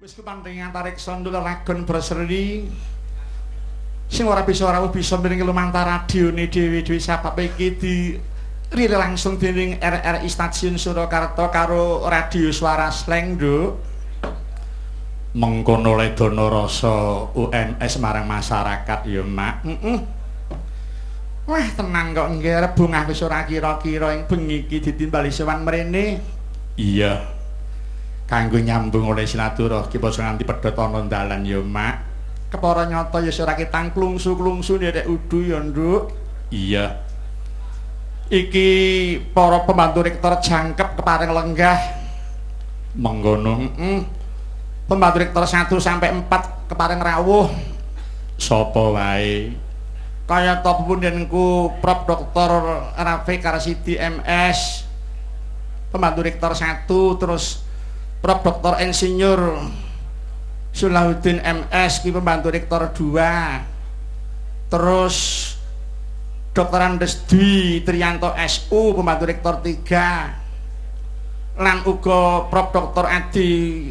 Wis kepanting antariksa lelagon berseri sing ora bisa rawuh bisa miring lumantar radione dhewe-dhewe sebab iki di rire langsung dening RRI Stasiun Surakarta karo Radio Suara Sleng, Nduk. Mengkono ledana rasa UNS marang masyarakat ya, Mak. Heeh. Wah, tenang kok nggih, bungah wis ora kira-kira ing bengi iki ditimbali sowan mrene. Iya. Kanggo nyambung oleh silaturahmi aja nganti pedhot ana dalan ya, Mak. Kepara nyata ya ora ketang klungsu-klungsu nderek udu ya, Nduk. Iya. Iki para pembantu rektor jangkep kepareng lenggah. Mengkono, heeh. Pembantu rektor 1 sampai 4 kepareng rawuh. Sapa wae? Kaya ta pundenku Prof Dr. Rafiq Karsidi MS. Pembantu rektor 1, terus Prof Dr. Insinyur Sulahuddin MS ki pembantu rektor 2. Terus Dr. Andes Dwi Trianto SU pembantu rektor 3. Lan uga Prof Dr. Adi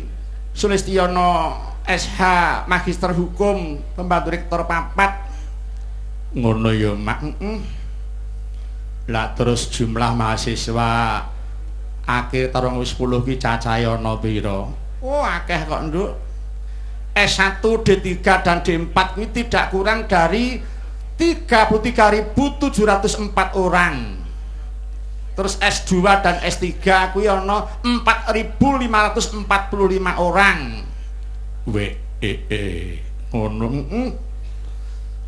Sulistiono SH Magister Hukum pembantu rektor 4. Ngono ya, Mak. Heeh. Lah terus jumlah mahasiswa akhir tahun 2010 ki cacahe ana pira? Oh, akeh kok, Nduk. S1, D3 dan D4 kuwi tidak kurang dari 33.704 orang. Terus S2 dan S3 kuwi ana 4.545 orang. W E E. Ngono, heeh.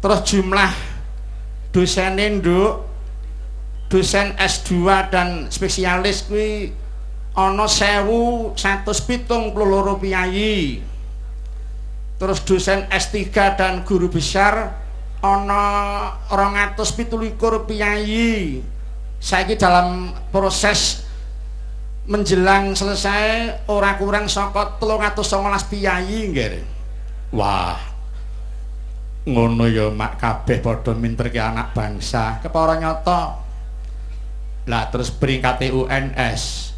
Terus jumlah dosene, Nduk, dosen S2 dan spesialis kuwi ana 1172 piyayi. Terus dosen S3 dan guru besar ana 227 piyayi. Saiki dalam proses menjelang selesai ora kurang saka 319 piyayi, nggih. Wah. Ngono ya, Mak, kabeh padha minterke anak bangsa. Kepara nyata. Lah terus peringkate UNS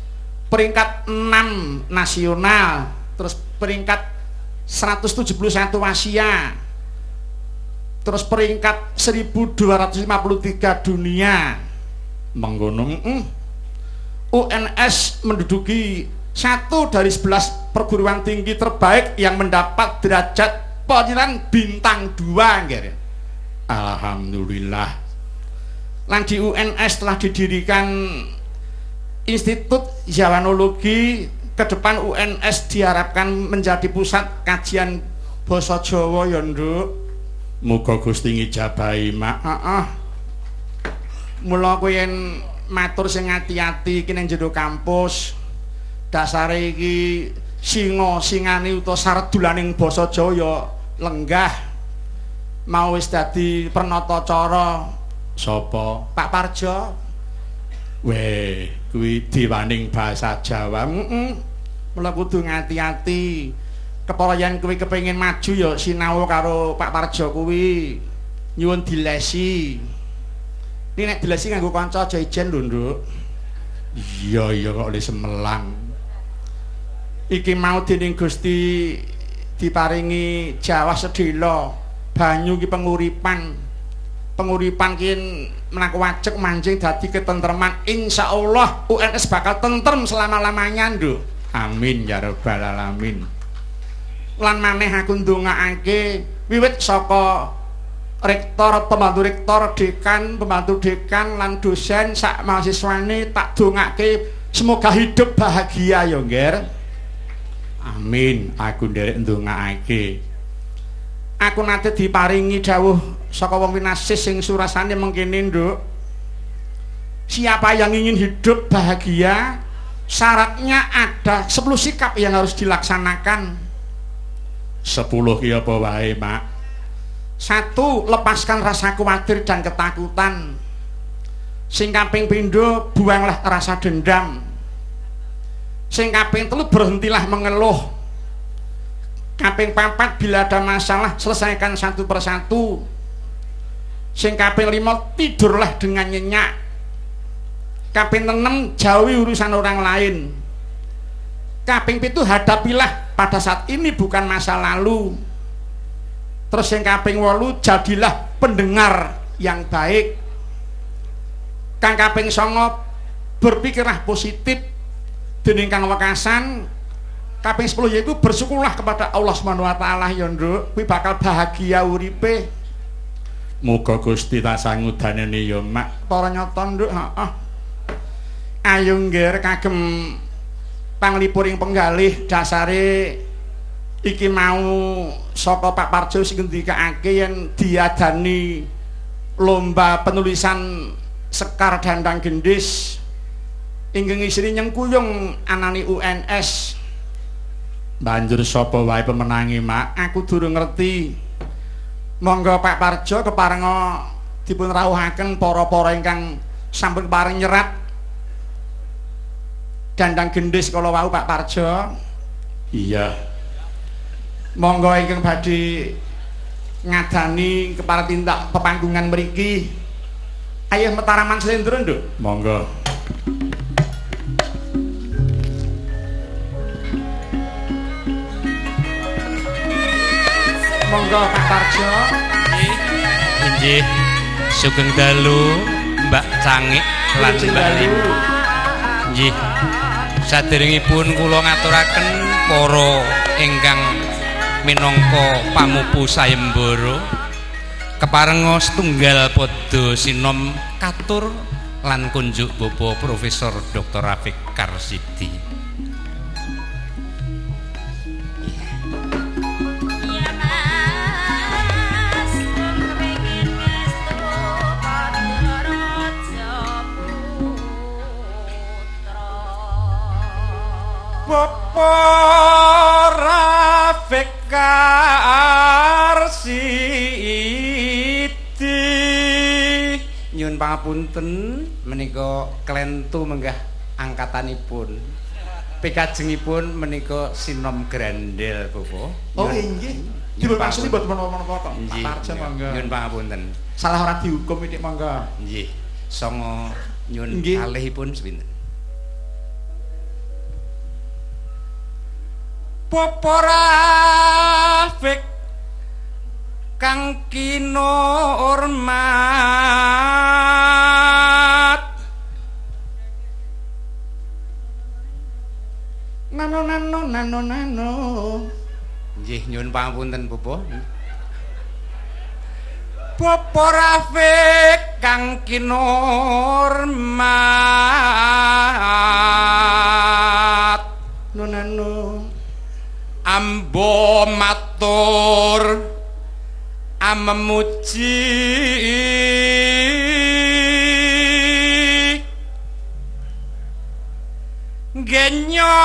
peringkat 6 nasional, terus peringkat 171 Asia, terus peringkat 1253 dunia. Mengkono. UNS menduduki satu dari 11 perguruan tinggi terbaik yang mendapat derajat penilaian bintang 2, nggih. Alhamdulillah. Lan di UNS telah didirikan Institut Jawanologi. Ke depan UNS diharapkan menjadi pusat kajian basa Jawa ya, Nduk. Muga Gusti ngijabahi, Mak. Heeh. Mula kowe yen matur sing ati-ati iki ning jero kampus. Dasare iki singa singane utawa sardulaning basa Jawa ya lenggah. Mau wis dadi pranatacara. Sapa? Pak Parjo. Weh, kuwi diwaning basa Jawa. Heeh. Mula kudu ngati-ati. Kepara yen kowe kepengin maju ya sinau karo Pak Parjo kuwi. Nyuwun dilesi. Ini nek dilesi nganggo kanca aja ijen lho, Nduk. Iya, iya kok le semelang. Iki mau dening Gusti diparingi Jawa sedhela. Banyu ki penguripan. Penguripan ki mlaku wajek manjing dadi ketentreman. Insyaallah UNS bakal tentrem selama-lamanya, Nduk. Amin ya rabbal alamin. Lan maneh aku ndongaake wiwit saka rektor, pembantu rektor, dekan, pembantu dekan lan dosen sak mahasiswane tak dongake semoga hidup bahagia ya, Ngger. Amin. Aku nderek ndongaake. Aku nate diparingi dawuh saka wong winasih sing surasane mengkene, Nduk. Siapa yang ingin hidup bahagia, syaratnya ada 10 sikap yang harus dilaksanakan. 10 ki apa wae, Mak? 1, lepaskan rasa khawatir dan ketakutan. Sing kaping pindho, buanglah rasa dendam. Sing kaping telu, berhentilah mengeluh. Kaping papat, bila ada masalah selesaikan satu persatu. Sing kaping lima, tidurlah dengan nyenyak. Kaping enam, jauhi urusan orang lain. Kaping pitu, hadapilah pada saat ini, bukan masa lalu. Terus yang kaping 8, jadilah pendengar yang baik. Kang kaping 9, berpikirlah positif. Dening kang wekasan kaping 10 yaiku bersyukurlah kepada Allah Subhanahu wa taala ya, Nduk. Kuwi bakal bahagia uripe. Muga Gusti tansah ngudaneni ya, Mak. Para nyata, Nduk, heeh. Ayo ngger kagem panglipur ing penggalih dasare iki mau saka Pak Parjo sing ngendikake yen diadani lomba penulisan Sekar Dandang Gendis ingkang isine nyengkuyung anane UNS. Banjur sapa wae pemenange, Mak? Aku durung ngerti. Monggo Pak Parjo keparenga dipun rawuhaken para-para ingkang sampun kepareng nyerat Dandang Gendis kala wau, Pak Parjo. Iya. Monggo ingkang badhe ngadani kepareng tindak pepanggungan mriki. Ayo Mataraman Slendro, Nduk. Monggo. Monggo Pak Parjo. Inggih. Sugeng dalu Mbak Cangik lan Mbak Lim. Nggih. Saderengipun kula ngaturaken para ingkang minangka pamupu sayembara keparenga setunggal padha sinom katur lan kunjuk Bapak Profesor Dr. Rafiq Karsidi. Bapak Rafiq Karsidi, nyuwun pangapunten menika klentu menggah angkatanipun. Pikajengipun menika sinom grandel, Bapak. Oh inggih. Dipun maksudi mboten menapa-menapa kok. Pak Parjo monggo. Nyuwun pangapunten. Salah ora dihukum iki monggo. Nggih. Songo nyuwun kalihipun sepinten. Bapak Rafiq kang kinurmat, nano nano nano nano. Nggih, nyuwun pangapunten Bapak. Bapak Rafiq kang kinurmat, no nano ambo matur amemuji genyo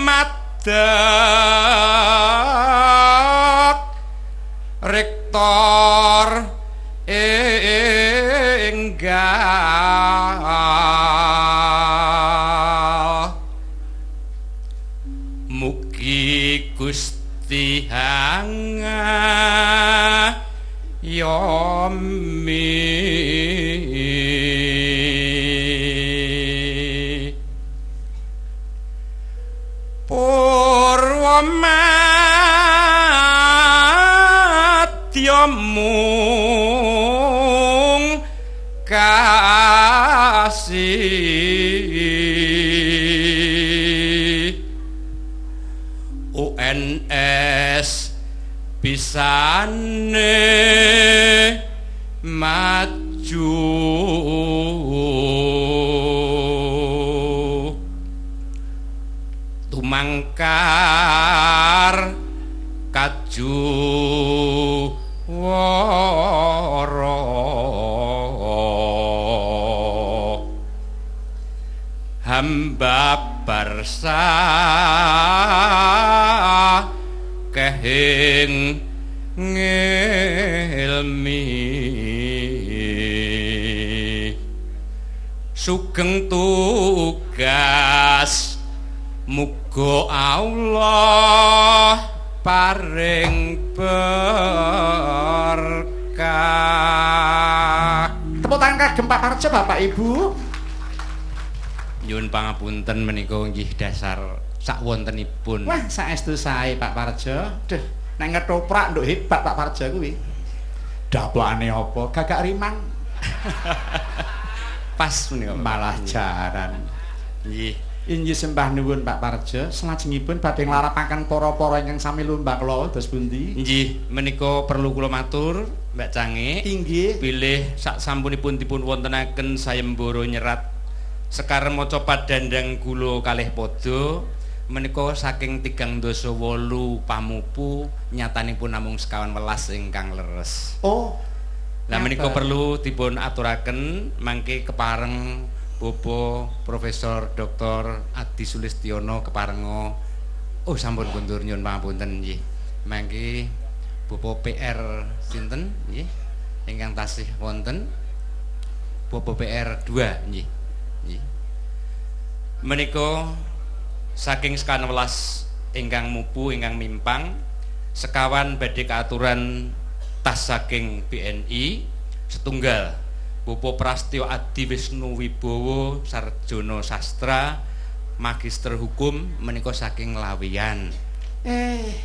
madeg rektor enggal. Mugi Gusti hanga yomi purwa madya mung kasih UNS bisane maju tumangkar kajuwara hamba barsa kehing ngilmi sugeng tugas muga Allah paring berkah. Tepuk tangan kagem Pak Parjo, Bapak Ibu. Nyuwun pangapunten menika nggih dasar sakwontenipun. Wah, saestu sae Pak Parjo. Duh, nek ngetoprak nduk hebat Pak Parjo kuwi. Daplane apa? Gagak rimang. Pas menika. Malah jaran. Nggih. Inggih sembah nuwun Pak Parjo. Salajengipun badhe nglarapaken para-para ingkang sami lumbak kula dos pundi? Nggih, menika perlu kula matur Mbak Cange. Inggih. Bilih sak sampunipun dipun wontenaken sayembara nyerat Sekar Macapat Dandang Gula kalih pada menika saking 308 pamupu nyatanipun namung 19 ingkang leres. Oh. Lah menika perlu dipun aturaken mangke kepareng Bapak Profesor Dr. Adi Sulistiono keparenga. Oh sampun kundur nyuwun pangapunten nggih. Mangke Bapak PR sinten nggih ingkang tasih wonten Bapak PR 2 nggih. Nggih. Menika saking 19 ingkang mupu ingkang mimpang sekawan badhe kaaturan tas saking BNI setunggal Bapak Prastyo Adi Wisnu Wibowo Sarjana Sastra Magister Hukum menika saking Lawian.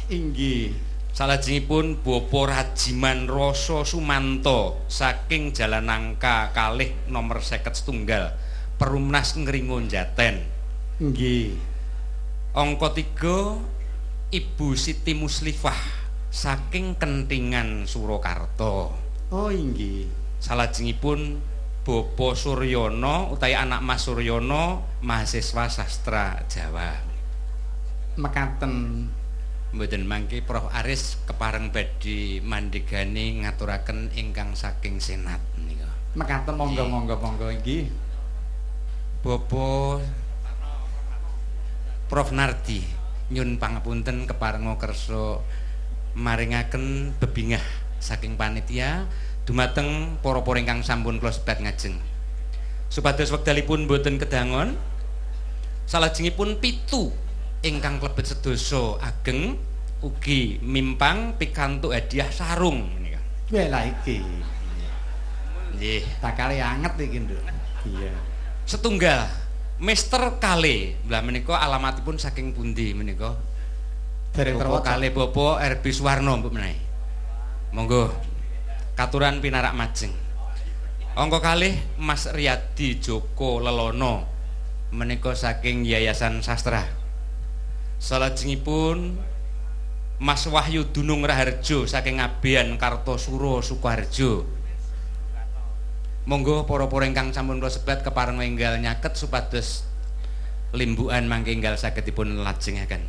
Inggih. Salajengipun Bapak Rajiman Rasa Sumanto saking Jalan Nangka kalih nomor 51 Perumnas Ngringo Jaten. Nggih. Angka 3 Ibu Siti Muslifah saking Kentingan Surakarta. Oh inggih. Salajengipun Bapak Suryono utawi anak Mas Suryono mahasiswa sastra Jawa. Mekaten. Mboten mangke Prof Aris kepareng badhe mandhegani ngaturaken ingkang saking Senat menika. Mekaten monggo monggo monggo inggih. Bapak Prof Nardi nyun pangapunten keparenga kersa maringaken bebingah saking panitia dumateng para-para ingkang sampun kula sebat ngajeng. Supados wekdalipun boten kedangon, salajengipun 7 ingkang klebet sedasa ageng ugi mimpang pikantuk hadiah sarung menika. Wah lha iki. Nggih, bakale anget iki, Nduk. Iya. Setunggal Mister Kale. Lah menika alamatipun saking pundi menika? Dereng Bapak Kale Bapak RB Suwarno mbok menawi. Monggo. Katuran pinarak majeng. Angka kalih Mas Riyadi Joko Lelono menika saking Yayasan Sastra. Salajengipun Mas Wahyu Dunung Raharjo saking Ngabean Kartosuro Sukoharjo. Monggo para-para ingkang sampun kula sebat kepareng enggal nyaket supados limbukan mangke enggal saged dipun lajengaken.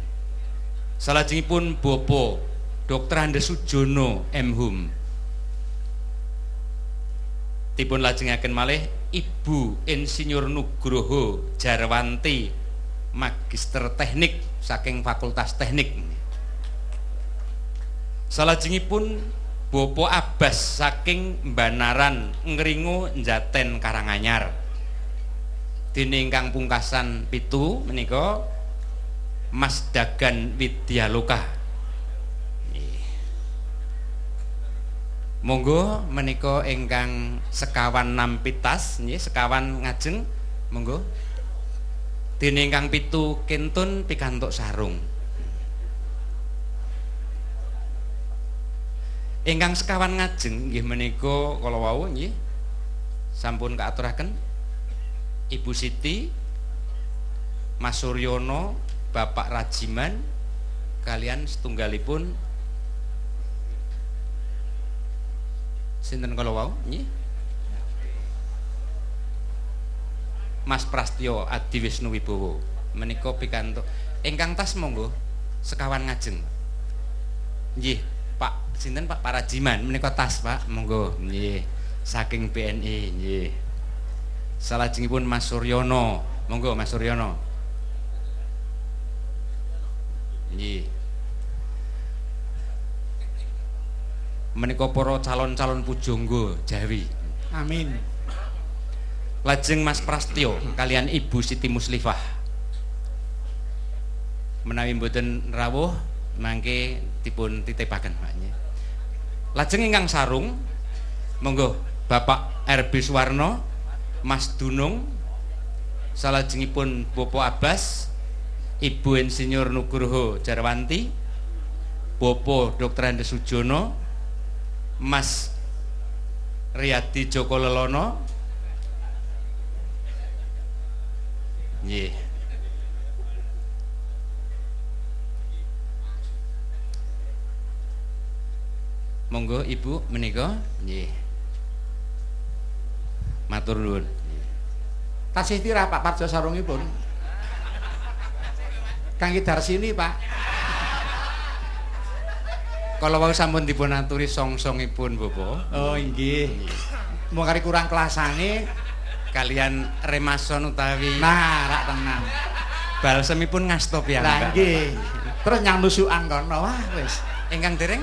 Salajengipun Bapak Dr. Andes Sujono M Hum. Dipun lajengaken malih Ibu Insinyur Nugroho Jarwanti Magister Teknik saking Fakultas Teknik. Salajengipun Bapak Abbas saking Banaran Ngringo Jaten Karanganyar. Dene ingkang pungkasan 7 menika Mas Dagan Widyaloka. Monggo menika ingkang sekawan nampi tas nggih, sekawan ngajeng monggo. Dene ingkang 7 kentun pikantuk sarung. Ingkang sekawan ngajeng nggih menika kala wau nggih sampun kaaturaken Ibu Siti, Mas Suryono, Bapak Rajiman kalian setunggalipun sinten kala wau nggih Mas Prastyo Adi Wisnu Wibowo menika pikantuk ingkang tas monggo sekawan ngajeng nggih Pak sinten Pak Parajiman menika tas Pak monggo nggih saking BNI nggih. Salajengipun Mas Suryono monggo Mas Suryono nggih. Menika para calon-calon pujangga Jawi. Amin. Lajeng Mas Prastyo kalian Ibu Siti Muslifah. Menawi mboten rawuh mangke dipun titipaken Pak nggih. Lajeng ingkang sarung monggo Bapak RB Suwarno, Mas Dunung, Salajengipun Bapak Abbas, Ibu Insinyur Nugroho Jarwanti, Bapak Dr. Andes Sujono, Mas Riyadi Joko Lelono. Nggih. Monggo Ibu menika. Nggih. Matur nuwun. Tasih tirah Pak Parjo sarungipun. Kangge Darsini, Pak. Kala wau sampun dipun aturi song-songipun, Bapak. Oh, nggih. Mung kari kurang kelasane kalian remason utawi. Nah, rak tenan. Balsemipun ngasta piyambak. Lah nggih. Terus nyang nusukan kono. Wah, wis. Ingkang dereng?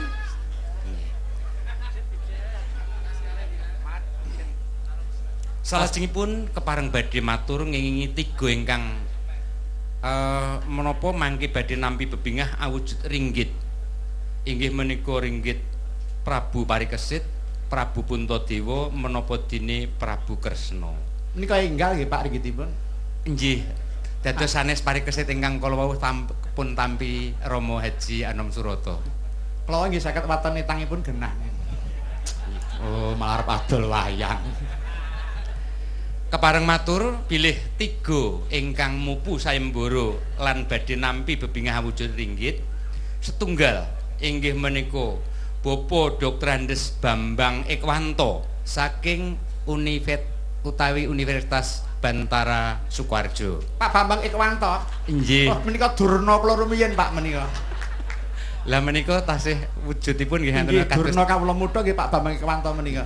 Salajengipun kepareng badhe matur ngengingi tiga ingkang menapa mangke badhe nampi bebingah awujud ringgit. Inggih menika ringgit Prabu Parikesit, Prabu Puntadewa menapa dene Prabu Kresna. Menika enggal nggih Pak ringgitipun. Nggih. Dados sanes Parikesit ingkang kala wau pun tampi Rama Haji Anom Surata. Kala nggih saged waton etangipun genah. Oh, malah arep adol wayang. Kepareng matur bilih tiga ingkang mupu sayembara lan badhe nampi bebingah wujud ringgit setunggal inggih menika Bapak Dr. Andes Bambang Ekwanto saking Univet utawi Universitas Bantara Sukoharjo. Pak Bambang Ekwanto? Nggih. Oh, menika durna kula rumiyin Pak menika. Lah menika tasih wujudipun nggih enten kados durna kawula muda nggih Pak Bambang Ekwanto menika.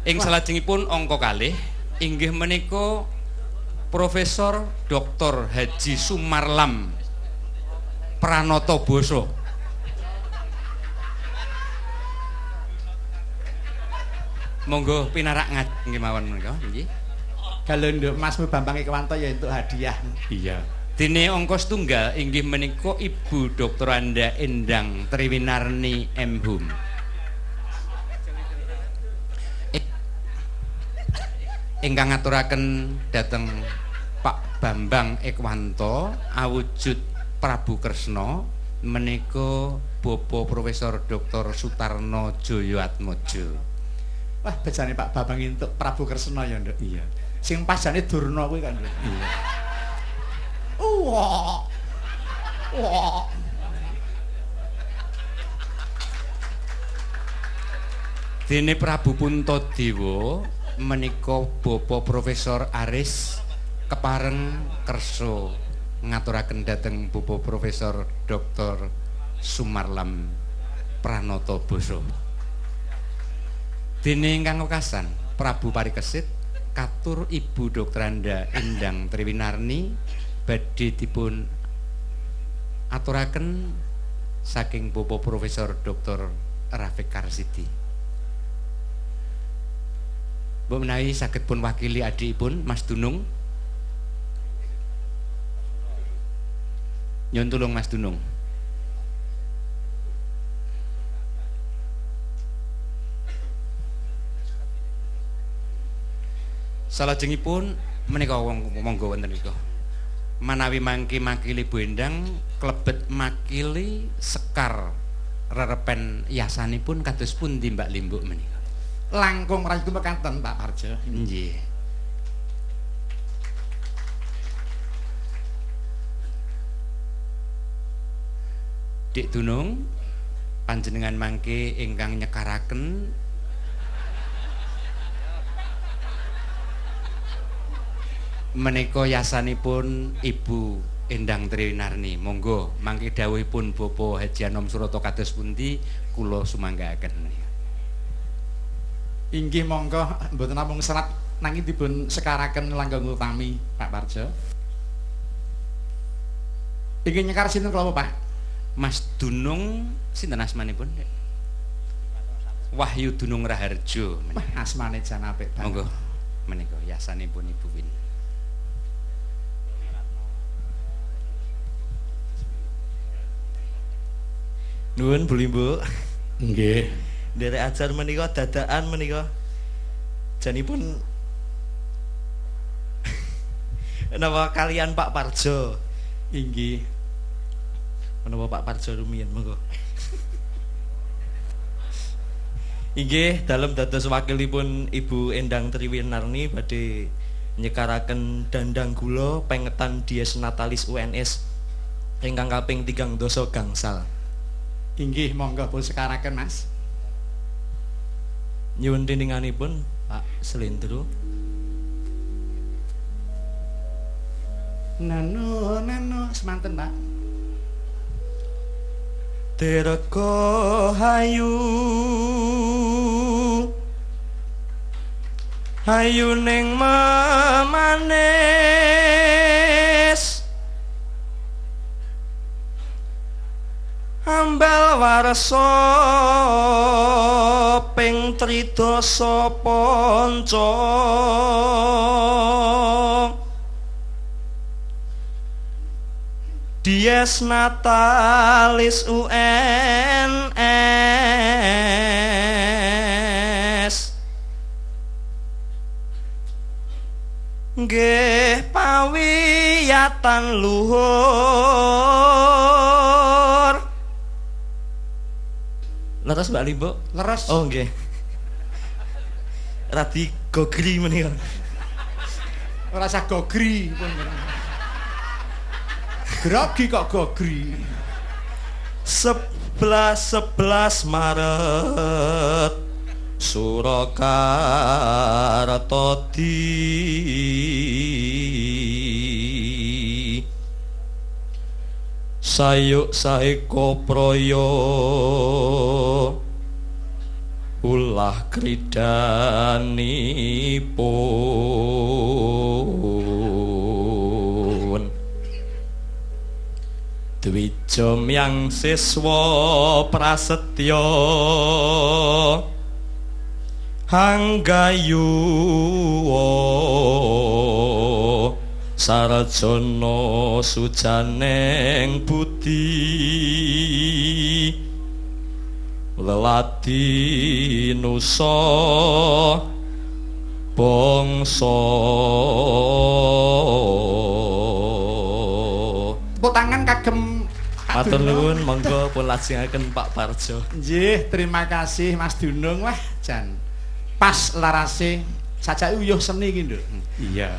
Ing salajengipun angka kalih inggih menika Profesor Dr. Haji Sumarlam Pranoto Boso. Monggo pinarak nggih mawon menika nggih. Kalau nduk Masmu Bambang Ekwanto ya entuk hadiah. Iya. Dene angka setunggal inggih menika Ibu Dr. Anda Endang Triwinarni M Hum. Ingkang ngaturaken dhateng Pak Bambang Ekwanto awujud Prabu Kresna menika Bapak Profesor Dr. Sutarno Joyoatmojo. Wah, bejane Pak Bambang entuk Prabu Kresna ya, Nduk. Iya. Sing pas jane Durna kuwi kan, Nduk. Iya. Wah. Wah. Dene Prabu Puntadewa menika Bapak Profesor Aris kepareng kersa ngaturaken dhateng Bapak Profesor Dr. Sumarlam Pranoto Boso. Dene ingkang wekasan Prabu Parikesit katur Ibu Dr. Anda Endang Triwinarni badhe dipun aturaken saking Bapak Profesor Dr. Rafiq Karsidi. Mbok menawi saged pun wakili adikipun Mas Dunung. Nyuwun tulung Mas Dunung. Salajengipun menika monggo wonten nika. Manawi mangke makili Bu Endang klebet makili sekar rerepen yasanipun kados pundi Mbak Limbuk menika? Langkung rayu mekaten Pak Parjo. Nggih. Dik Dunung panjenengan mangke ingkang nyekaraken menika yasanipun Ibu Endang Triwinarni. Monggo mangke dawuhipun Bapak Haji Anom Surata kados pundi kula sumanggaaken. Inggih monggo mboten namung serat nanging dipun sekaraken langgeng utami Pak Parjo. Inggih nyekar sinten kula Pak? Mas Dunung sinten asmanipun? Wahyu Dunung Raharjo. Wah, asmane jan apik banget. Monggo menika yasanipun Ibu Win. Nuwun Bu Limbuk. Nggih. Nderek ajar menika dadakan menika. Janipun Napa kalian Pak Parjo? Inggih. Menapa Pak Parjo rumiyin monggo. Inggih, dalem dados wakilipun Ibu Endang Triwinarni badhe nyekaraken dandang gula pengetan Dies Natalis UNS ingkang kaping 3 dasa gangsal. Inggih, monggo pun sekaraken Mas. Nyuwun tininganipun Pak Selendro. Nano nano semanten Pak. Dirga hayu hayu ning memanis ambal warsa ping tridasa panca Dies Natalis UNS nggih pawiyatan luhur. Leres Mbak Limbo? Leres. Oh nggih. Radi gogri menika. Ora usah gogri pun. Grogi kok gogri. 11 Maret Surakarta di sayuk saeka praya ulah kridanipun Dwija myang siswa prasetya hanggayuwa sarjana sujaneng budi leladi nusa bangsa. Tepuk tangan kagem. Matur nuwun, monggo pun lajengaken Pak Parjo. Nggih, terima kasih Mas Dunung. Wah, jan pas larase sajake uyuh seni iki, Nduk. Iya.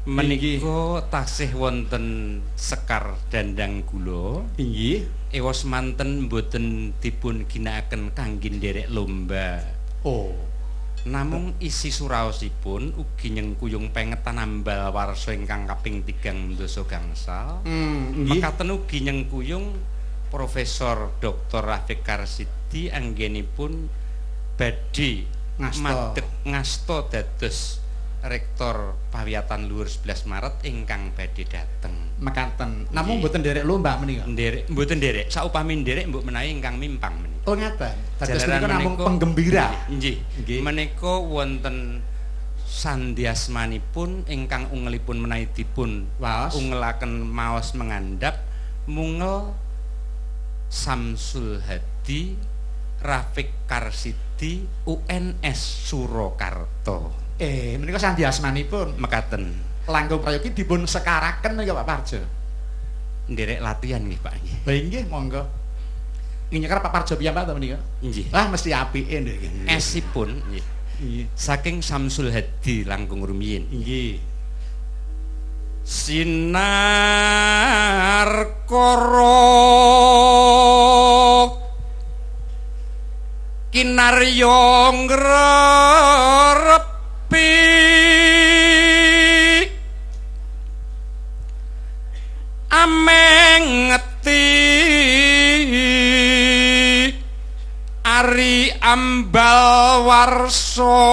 Menika tasih wonten sekar dandang gula. Inggih. Ewa semanten mboten dipun ginakaken kangge nderek lomba. Oh. Namung isi suraosipun ugi nyengkuyung pengetan ambal warsa ingkang kaping 3 dasa gangsal. Mekaten ugi nyengkuyung Profesor Dr. Rafiq Karsidi anggenipun badhe madeg ngasta dados Rektor Pawiyatan Luhur 11 Maret ingkang badhe dateng. Mekaten. Namung mboten nderek lomba menika. Nderek mboten nderek. Saupami nderek mbok menawi ingkang mimpang menika. Oh ngaten. Dados menika namung penggembira. Nggih. Menika wonten sandiasmanipun ingkang ungelipun menawi dipun ungelaken maos mengandhap mungel Samsul Hadi Rafiq Karsidi UNS Surakarta. Menika sandiasmanipun mekaten. Langkung prayogi dipun sekaraken menika Pak Parjo. Nderek latihan nggih Pak nggih. Lha nggih monggo. Nyekar Pak Parjo piyambak ta menika? Nggih. Lah mesti apike ndek iki. Esipun nggih. Saking Samsul Hadi langkung rumiyin. Nggih. Sinar koro kinarya ngrerep amengeti ari ambal warsa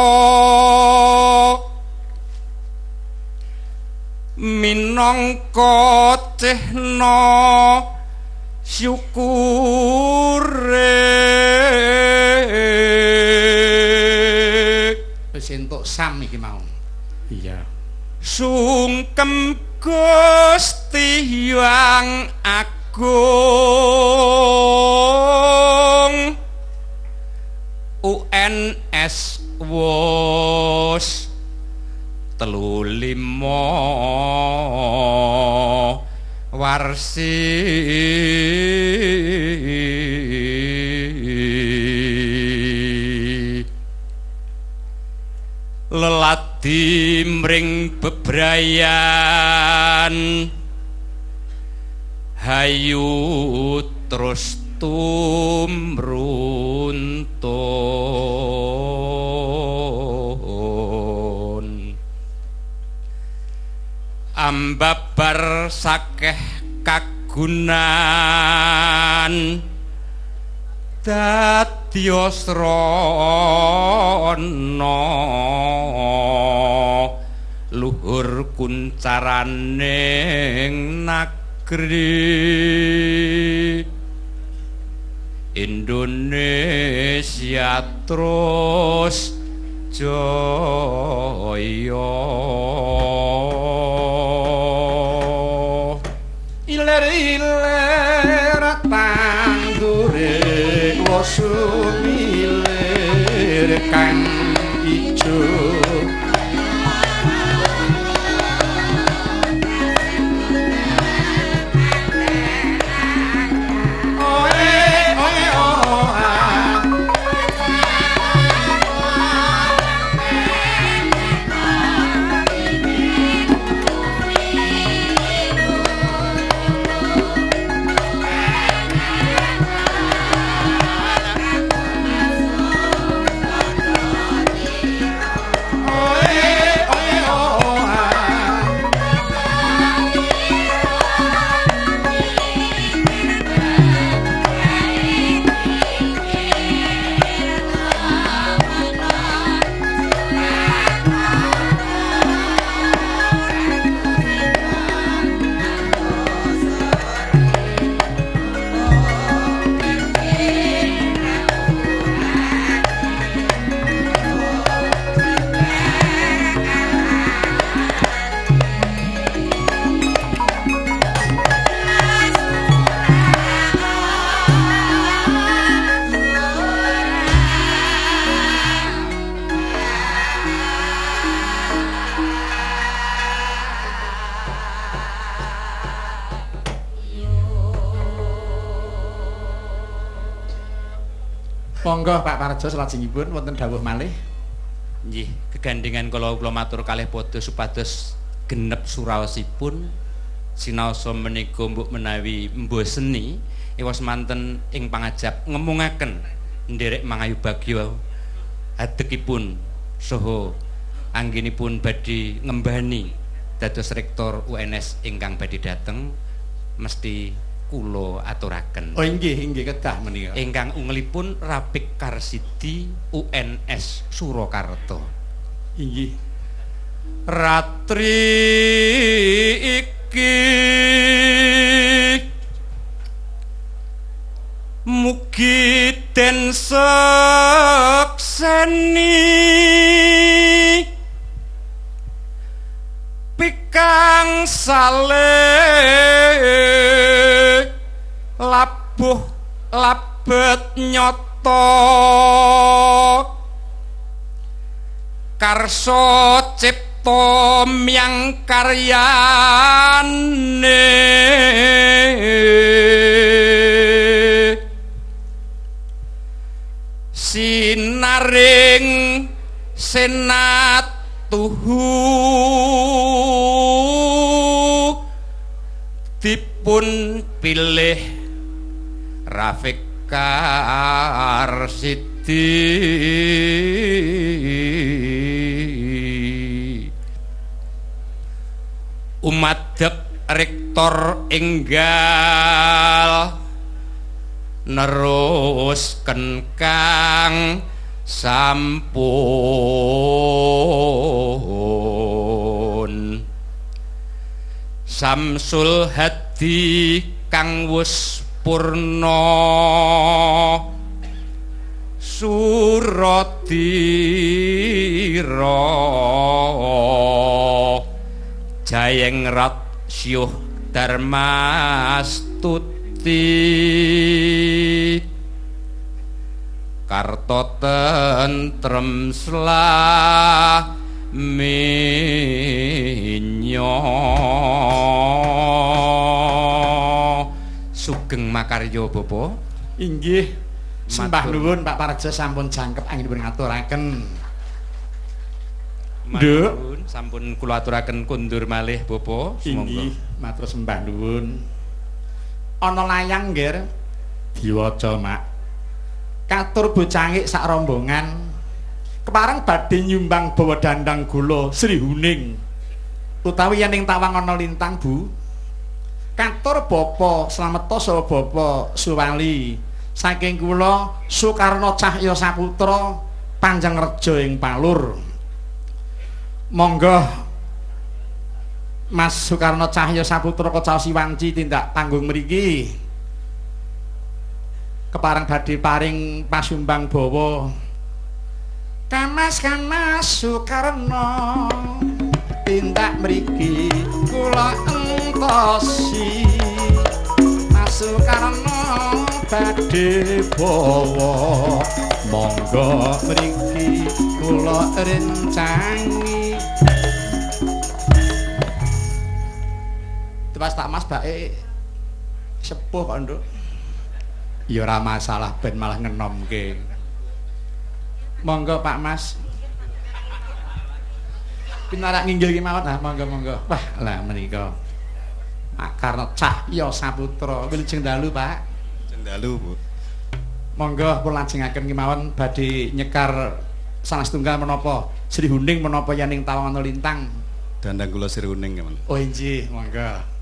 minangka cehna syukure. Wis entuk sam iki mau. Iya. Sungkem Gusti Hyang Agung UNS wus 23 warsi leladi mring bebrayan hayu terus tumruntun ambabar sakeh kagunan dadya srana luhur kuncaraning nagri Indonesia terus jaya. Ilir-ilir tandure wosumilir kang ijo Monggo Pak Parjo salajengipun wonten dawuh malih. Nggih, kegandengan kala kula matur kalih padha supados genep suraosipun sinaosa menika mbok menawi mboseni ewas manten ing pangajap ngemungaken nderek mangayu bagya adekipun saha anggenipun badhe ngembani dados rektor UNS ingkang badhe dateng mesti kula aturaken. Oh inggih, inggih kedah menika. Ingkang ungelipun Rapik Karsidi UNS Surakarta. Inggih. Ratri iki mugi den sekseni pikang saleh labuh labet nyoto karso cipta myang karyane sinaring senat tuhu dipun pilih Rafiq Karsidi umadep rektor enggal nerusken kang sampun Samsul Hadi kang wus purna Suradira Jayengrat Syuh Darmastuti Karto tentrem selaras. minyo. Sugeng makarya Bapak. Inggih. Sembah nuwun Pak Parjo sampun jangkep anggenipun ngaturaken. Nduk, sampun kula aturaken kundur malih Bapak. Inggih, matur sembah nuwun. Ana layang nggih diwaca, Mak. Katur bocangik sak rombongan kepareng badhe nyumbang bawa dandang gula Sri Huning utawi yen ing tawang ana lintang, Bu. Katur Bapak Slameta saha Bapak Suwali saking kula Sukarno Cahya Saputra Panjang Rejo ing Palur. Monggo Mas Sukarno Cahya Saputra kecaosi wanci tindak panggung mriki. Kepareng badhe paring pasumbang bawa. Kamas-kamas Sukarno tindak mriki kula entosi. Mas Sukarno badhe bawa, monggo mriki kula rencangi. Tepas tak Mas bake sepuh kok, Nduk. Ya ora masalah ben malah ngenomke. Monggo Pak Mas. Pinarak nginggil ki mawon, ah monggo monggo. Wah, lah menika. Pak Karno Cahya Saputra. Wilujeng dalu, Pak. Wilujeng dalu, Bu. Monggo pun lajengaken kemawon badhe nyekar salah setunggal menapa Sri Huning menapa yen ing Tawang ana lintang. Dandang kula Sri Huning kemawon. Oh inggih, monggo.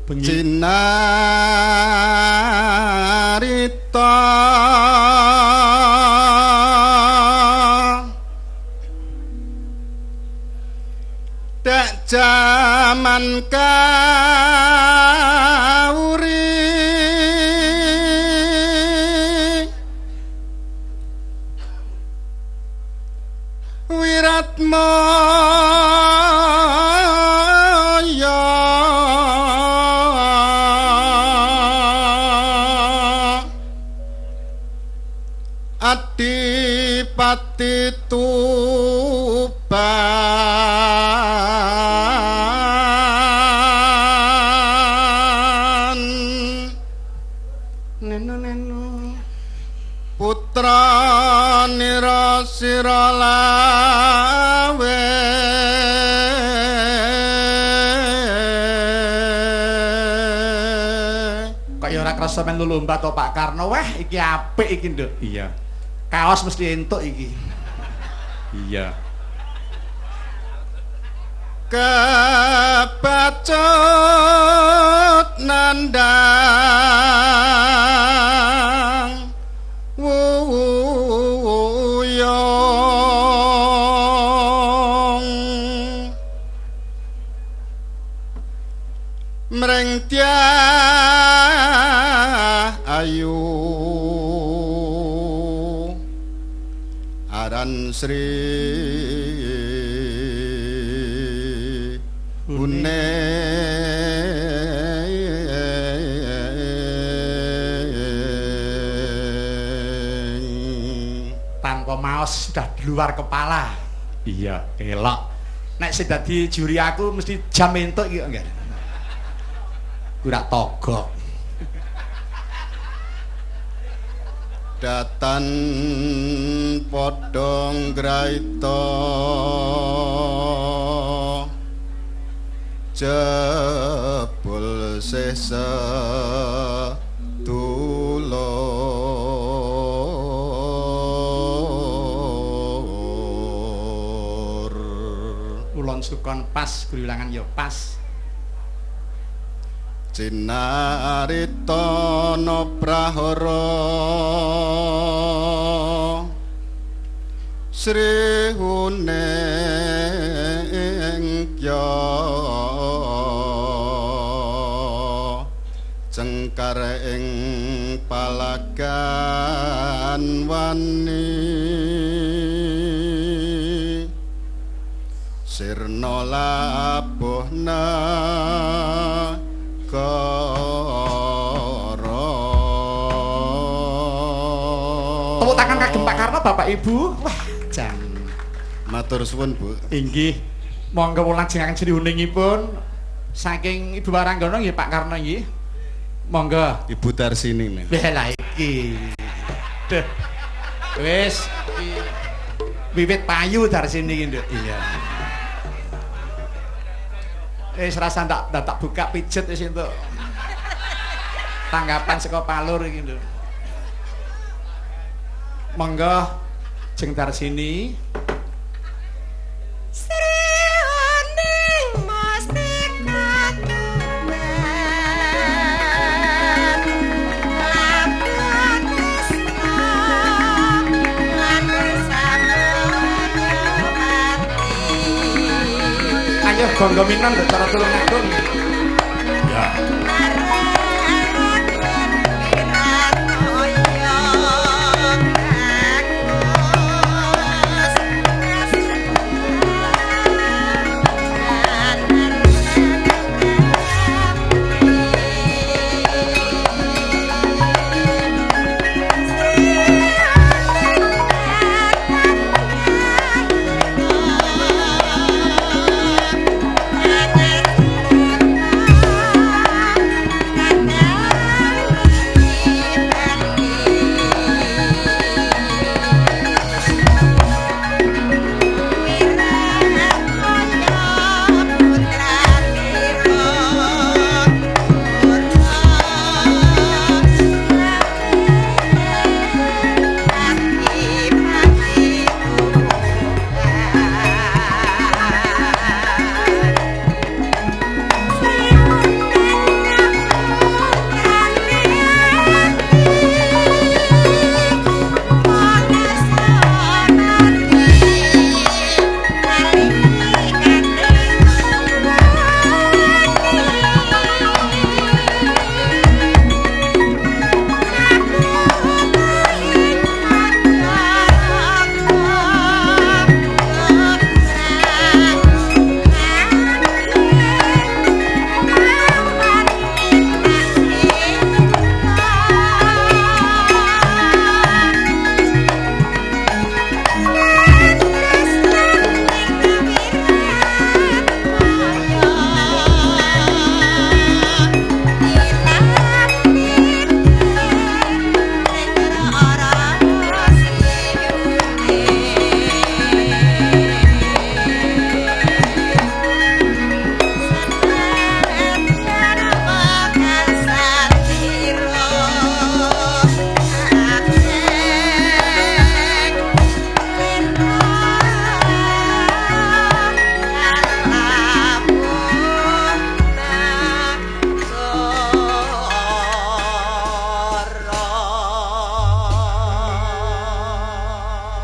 Bengi Cinarita dek jaman kauri wiratmaya Adipati Tuban neno neno putra nira sira lawe kok ya ora krasa men lomba to Pak Karno. Wah iki apik iki, Nduk. Iya. Kaos mesti entuk iki. Iya. Kebacut nandang wuyung mring tiah ayu aran Sri Huning. Tanpa maos sudah di luar kepala. Iya, elok. Nek sing dadi juri aku mesti jam entuk iki kok nggih. Kurak togok. Datan padha ngraita jebul sesa dulur ulon sukon pas gurilangan ya pas. Cinarita no prahara Sri Huning kya cengkar ing palagan wani sirna labuh negara. Tepuk tangan kagem Pak Karno Bapak Ibu. Wah, jan. Matur suwun, Bu. Inggih. Monggo lajengaken sri huningipun saking Ibu Waranggono nggih Pak Karno nggih. Monggo. Ibu Tarsini nih. Wah lah iki. Duh. Wis wiwit payu Tarsini iki, Nduk. Iya. Wis rasa tak buka pijet wis entuk. Tanggapan saka Palur iki, Nduk. Monggo Jeng Tarsini. Ayo gonggo minang cara Tulungagung. Ya.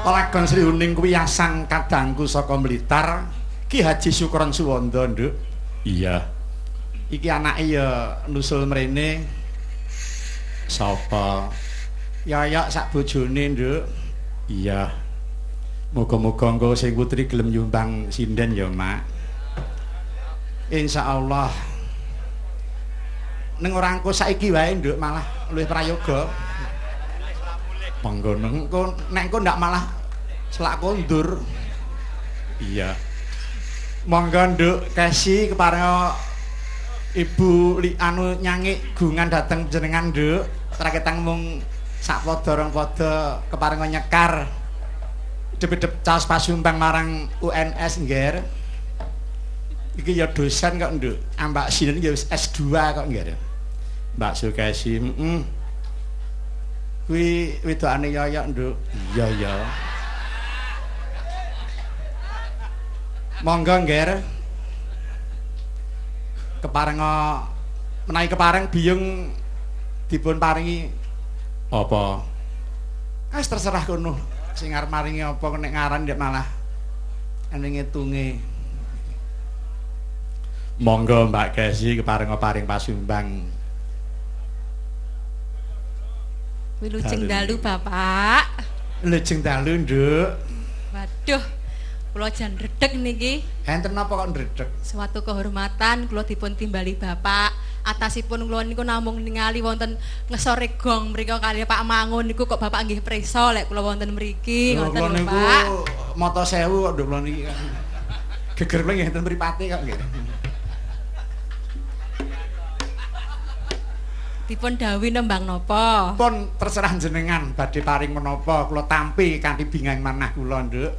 Lakon Sri Huning kuwi asang kadangku saka Blitar, Ki Haji Sukron Suwondo, Nduk. Iya. Iki anake ya nusul mrene. Sapa? Yayok sak bojone, Nduk. Iya. Muga-muga engko sing putri gelem nyumbang sinden ya, Mak. Insyaallah. Ning ora engko saiki wae, Nduk, malah luwih prayoga. Monggo engko nek engko ndak malah selak kondur. Iya. Monggo Nduk Kesi keparenga Ibu li anu nyangik gungan dateng jenengan, Nduk. Traketang mung sak padha rong padha keparenga nyekar. Idep-idep caos pasumbang marang UNS ngger. Iki ya dosen kok, Nduk. Ambak sinen ya wis S2 kok ngger. Mbak Sukesi, heeh. Kuwi wedokane Yoyok, Nduk. Iya ya. Monggo ngger. Keparenga menawi kepareng biyung dipun paringi apa? Wis terserah kono. Sing arep maringi apa nek ngaran ndak malah ning ngitunge. Monggo Mbak Kesi keparenga paring pasumbang. Wilujeng dalu Bapak. Wilujeng dalu, Nduk. Waduh, kula jan ndredeg niki. Enten napa kok ndredeg? Suatu kehormatan kula dipun timbali Bapak Atasipun kula niku namung ningali wonten ngesore gong mriku kalih Pak Mangun niku kok Bapak nggih prisa lek kula wonten mriki ngoten lho Pak. Mata sewu kok nduk kula niki. Geger kula nggih enten mripate kok nggih. Dipun dawuhi nembang napa? Pun terserah jenengan badhe paring menapa kula tampi kanthi bingang manah kula nduk.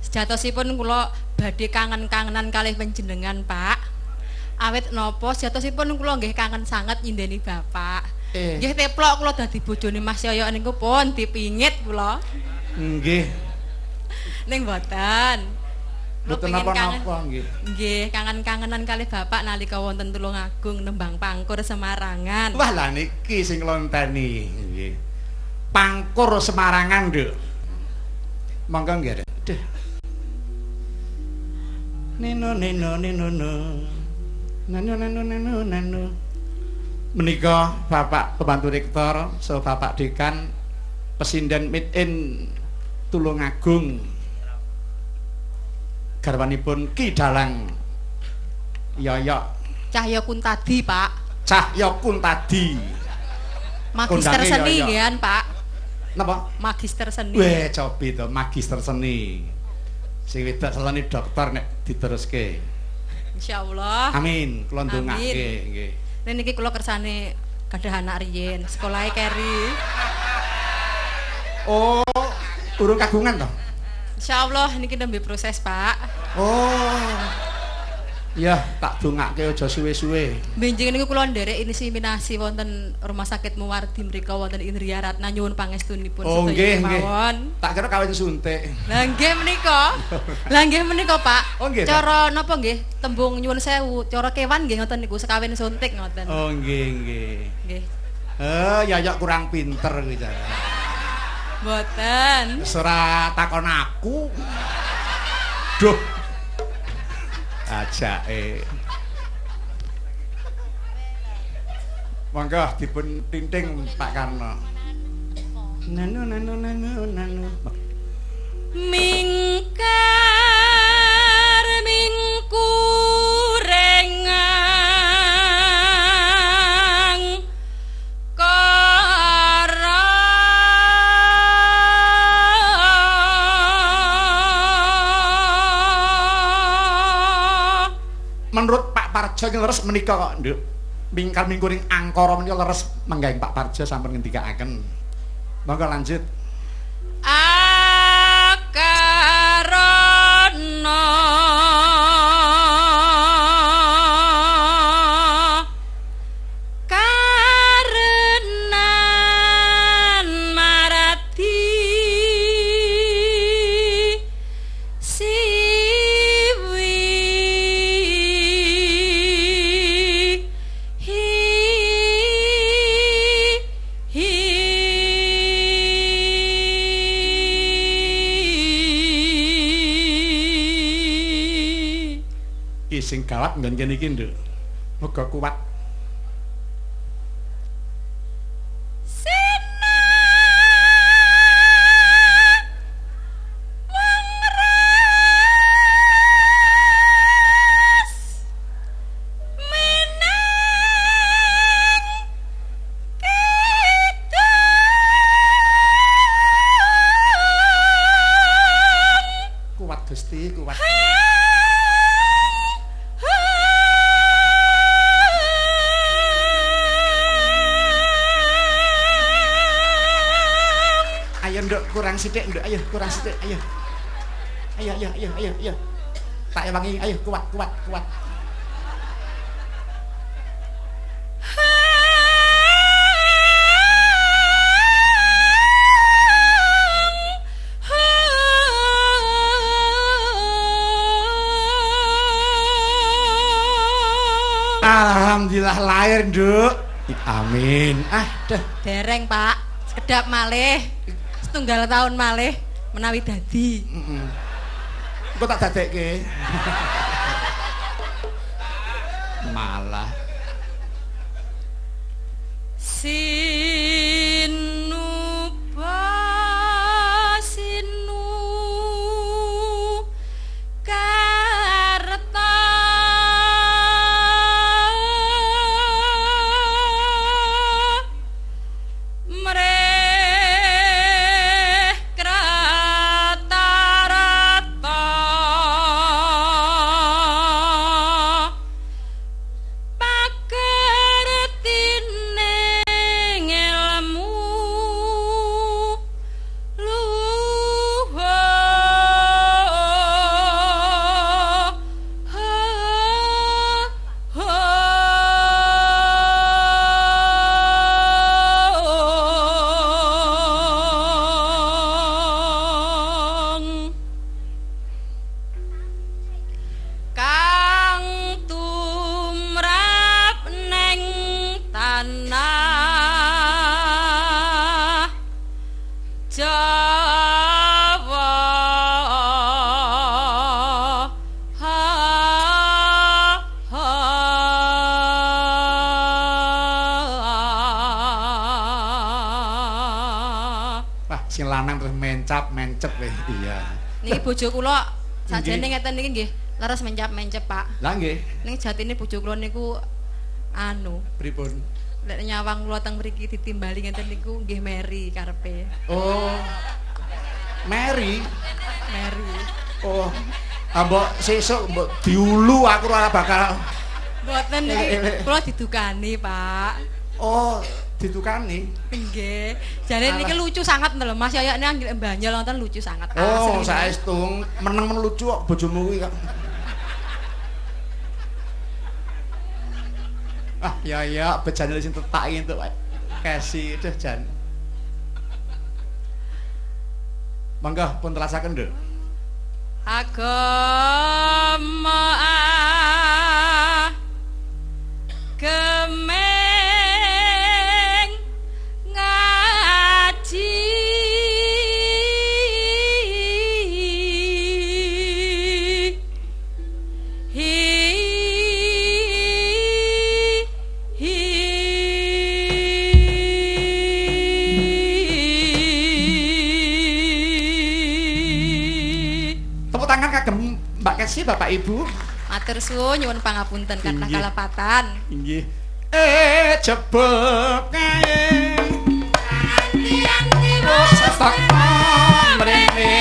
Sejatosipun kula badhe kangen-kangenan kalih panjenengan Pak. Awit napa sejatosipun kula nggih kangen sanget nyindeni Bapak. Nggih teplok kula dadi bojone Mas Yoyo niku pun dipingit kula. Nggih. Ning mboten. Mboten napa-napa nggih. Nggih, kangen-kangenan kalih Bapak nalika wonten Tulungagung nembang Pangkur Semarangan. Wah, lha niki sing lonteni nggih. Pangkur Semarangan, Nduk. Monggo nggih. Duh. Neno neno neno no. Nano nano nano nano. Menika Bapak Pembantu Rektor, saha Bapak Dekan Pesinden Mitin Tulungagung. Garwanipun Ki Dalang Yoyok Cahya Kuntadi, Pak. Cahya Kuntadi. Magister seni nggih, Pak. Napa? Magister seni. Weh, cobi to magister seni. Sing wedok selene dokter nek diteruske. Insyaallah. Amin, kula ndongake nggih. Nek niki kula kersane gadah anak riyin, sekolahe keri. Oh, urung kagungan to? Insyaallah niki nembe proses, Pak. Oh. Ya, tak dongake aja suwe-suwe. Benjing niku kula nderek inseminasi wonten Rumah Sakit Muwardi mriku wonten Indria Ratna nyuwun pangestunipun oh, sedaya kemawon. Tak kira kawin suntik. Lah nggih menika. Lah nggih menika, Pak. Oh, nggih. Cara napa nggih? Tembung nyuwun sewu, cara kewan nggih ngoten niku sekawin suntik ngoten. Oh, nggih nggih. Nggih. Ya ya kurang pinter kuwi jare. Mboten. Wis ora takon aku. Duh. Ajake. Monggo dipun tinting Pak Karno. Nanu nanu nanu nanu. Mingkar mingkurengang kara Menurut Pak Parjo iki leres menika kok, Nduk. Mingkar mingkuring angkara menika leres menggaing Pak Parjo sampun ngendikaaken. Monggo lanjut. Akarana karenan marati siwi hi hi. Iki sing gawat nggon kene iki, Nduk. Muga kuat. Sena wong ras menang kidung. Kuat Gusti, kuat. Ayo Nduk, kurang sithik Nduk, ayo kurang sithik, ayo. Ayo ayo ayo ayo ayo. Tak ewangi, ayo kuat kuat kuat. Alhamdulillah lahir, Nduk. Amin. Ah, dah. Dereng, Pak. Sekedap malih. Setunggal tahun malih menawi dadi. Heeh. Engko tak dadekke. Malah Sinuba sinu karta. Sing lanang terus mencap, mencep weh. Iya. Niki bojo kula sajane ngeten niki nggih leres mencap-mencep, Pak. Lah nggih. Ning jatine bojo kula niku anu. Pripun? Lek nyawang kula teng mriki ditimbali ngeten niku nggih meri karepe. Oh. Meri? Meri. Oh. Ah mbok sesuk mbok diulu aku ora bakal. Mboten niki kula didukani, Pak. Oh, didukani? Nggih. Jane niki lucu sangat lho Mas, yoyokne anggere banyol wonten lucu sangat. Oh, saestu meneng-meneng lucu kok bojomu kuwi kok. Ah, ya ya bejane sing tetak iki entuk Kesi duh jan. Monggo pun telasaken, Nduk. Agama gemeng ngaji hi hi. Tepuk tangan kagem Mbak Kesi, Bapak Ibu. Matur suwun nyuwun pangapunten kathah kalepatan. Inggih. Jebul kae anti-anti wis teko mrene.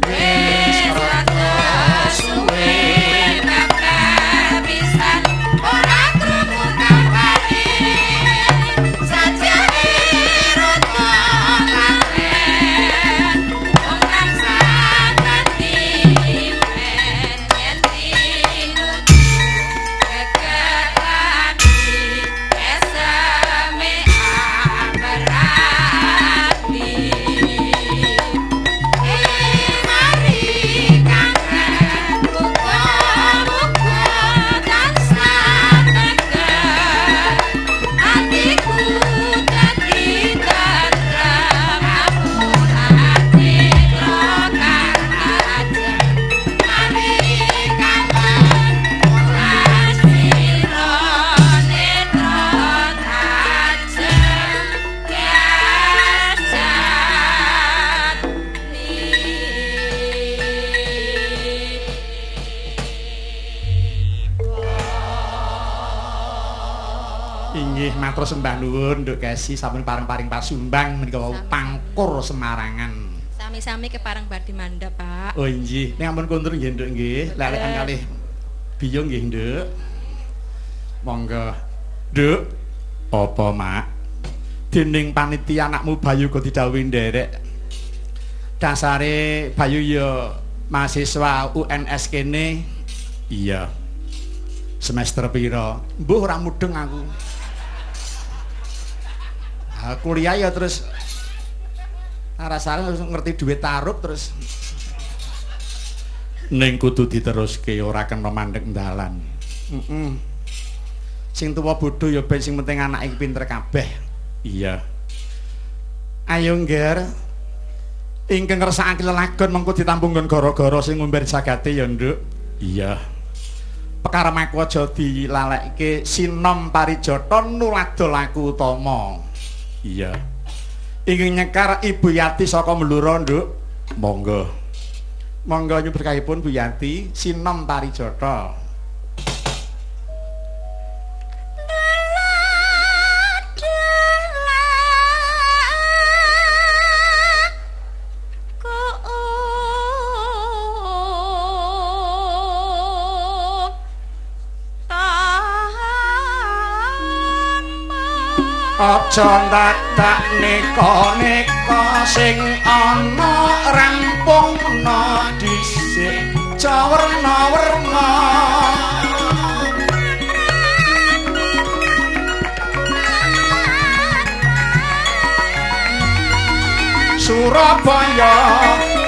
Wis rada suwe kabeh pisan ora krungu kabare. Sajane rada lawen wong tansah dadi men yen tinuju kekerani eseme aberati. Mari kangen muga-muga tansah tegar atiku dadi tentrem apurane kang ajeng. Mari kangen ora sira netra tajem gajah. Inggih matur sembah nuwun Nduk Kesi sampun pareng-paring pasumbang menika wau pangkur Semarangan. Sami-sami kepareng badhe mandhap, Pak. Oh inggih, ning ampun kundur nggih Nduk nggih. Lelekan kalih biyung nggih Nduk. Monggo. Nduk, apa Mak? Dening panitia anakmu Bayu kok didhawuhi nderek. Dasare Bayu ya mahasiswa UNS kene. Iya. Semester pira? Mbuh ora mudeng aku. Ah, kuliah ya terus rasane ngerti duit tarup terus ning kudu diteruske ora kena mandek dalan. Heeh. Sing tuwa bodho ya ben sing penting anake pinter kabeh. Iya. Ayo ngger. Ingkang ngersakake lelagon mengko ditampung nggon gara-gara sing ngumbar jagate ya, Nduk. Iya. Perkara aku aja dilalekke sinom parijata nuladha laku utama. Iya. Ingkang nyekar Ibu Yati saka Blora, Nduk. Monggo. Monggo nyuberkahipun Bu Yati sinom parijata. Aja ndadak neka-neka sing ana rampungna dhisik aja werna-werna. Surabaya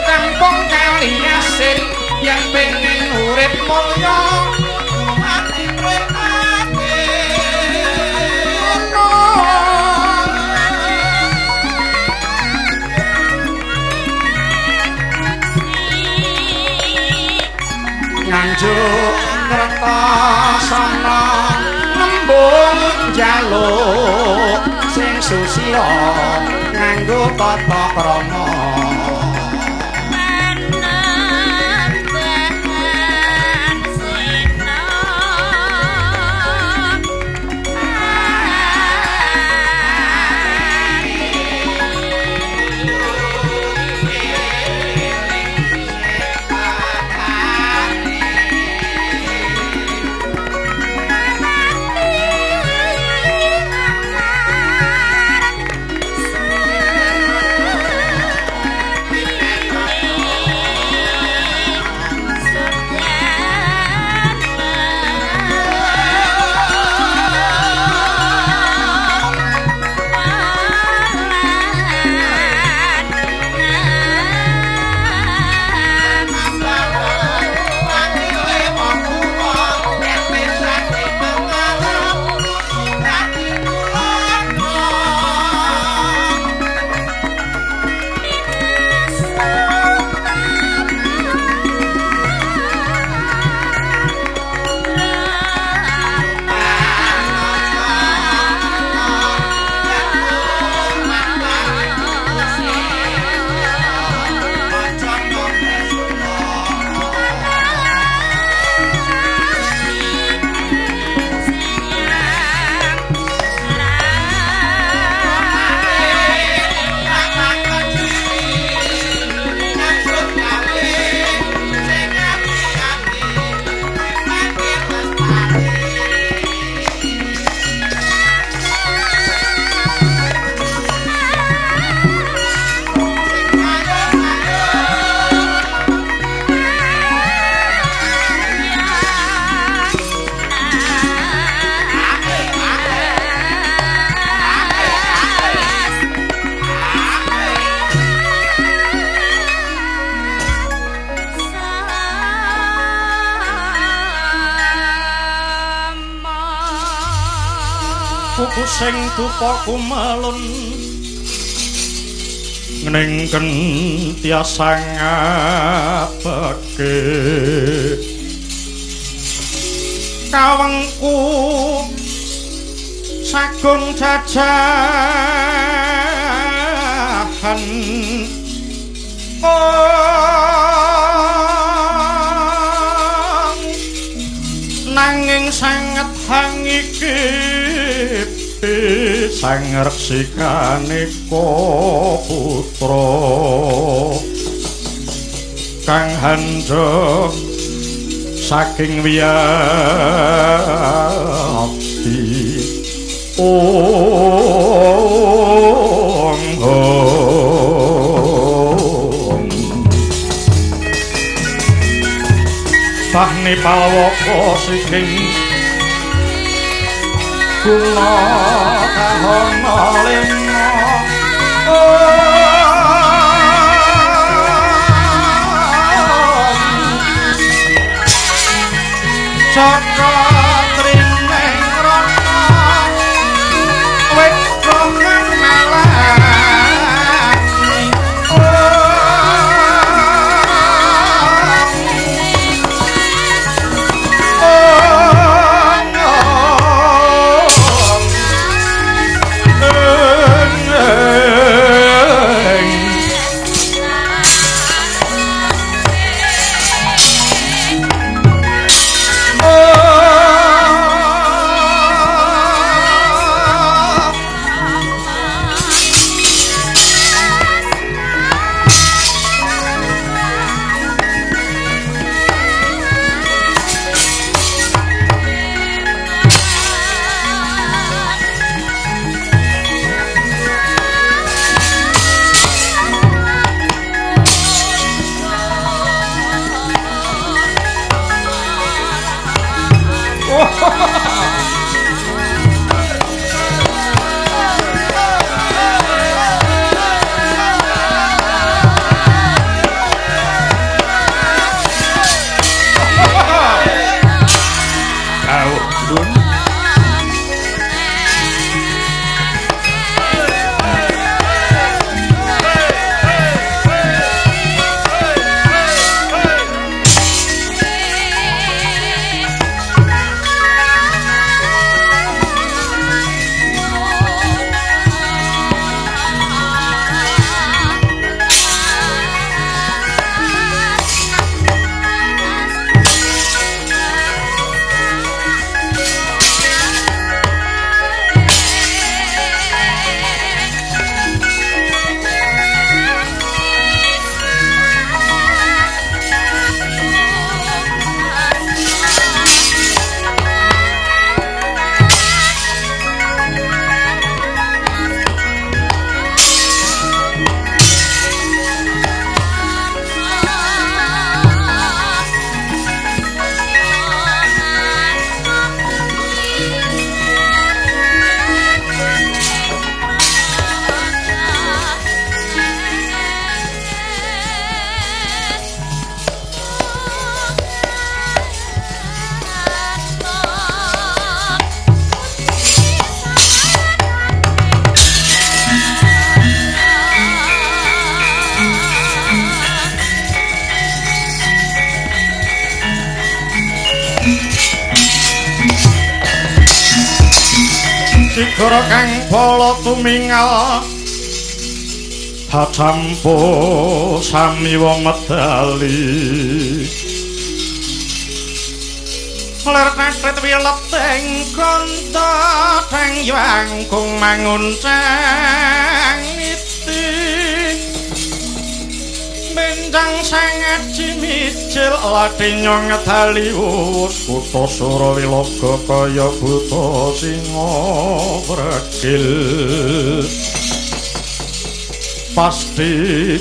kampung kali asin yen pengen urip mulya ati mripate. Nganjuk Kertasana nembung njaluk sing susila nganggo nganggo tata krama. Sing dupa kumelun ngningken tiasa ngabeke kawengku sagung jajahan nanging sanget hangiki sang reksikaneka putra kang hanjok saking wiyati ong bahne palawaka siking guna kahana lena Cakra trineng rana wekrokan malani oh. Cigara kang pala tumingal hacampo samiwa medali ler tatret wileteng kanta teng yangkung manguncang iti benjang sangat cimicil latinya ngedali uwus kutha Surawilaga kaya buta singa bregil pasti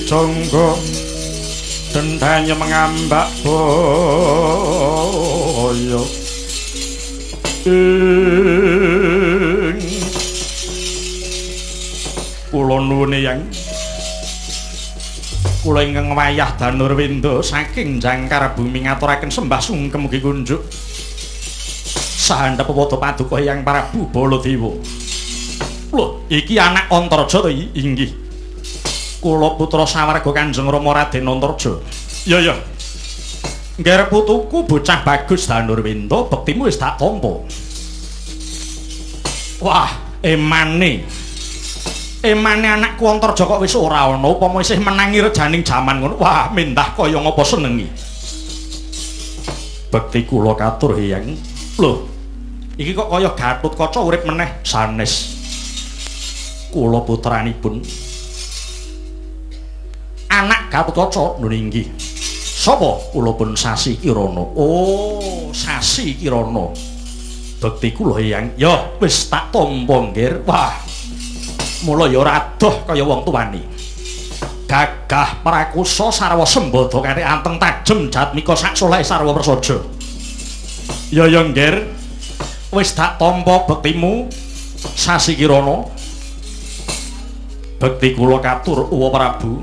jonggo dendanya mengambak boyo ing kula nuwun yang kula ingkang wayah Danurwenda saking jangkar bumi ngaturaken sembah sungkem mugi kunjuk sahandhap pada paduka Hyang Prabu Baladewa. Lho, iki anak Antarja to iki? Inggih. Kula putra sawarga Kanjeng Rama Raden Antarja. Ya ya. Ngger putuku bocah bagus Danurwenda, bektimu wis tak tampa. Wah, emane. Emane anakku Antarja kok wis ora ana, upama isih menangi rejaning jaman ngono. Wah, mendah kaya ngapa senengi. Bekti kula katur Hyang. Lho, iki kok kaya Gatotkaca urip meneh sanes. Kula putranipun anak Gatotkaca nun inggih. Sapa? Kula pun Sasi Kirana. Oh, Sasi Kirana. Bekti kula Hyang. Ya, wis tak tampa nggir. Wah. Mula ya ora adoh kaya wong tuane. Gagah prakusa sarwa sembada kare anteng tajem jatmika sak solehe sarwa prasaja. Ya ya nggir. Wis tak tampa bektimu Sasi Kirana. Bekti kula katur Uwa Prabu.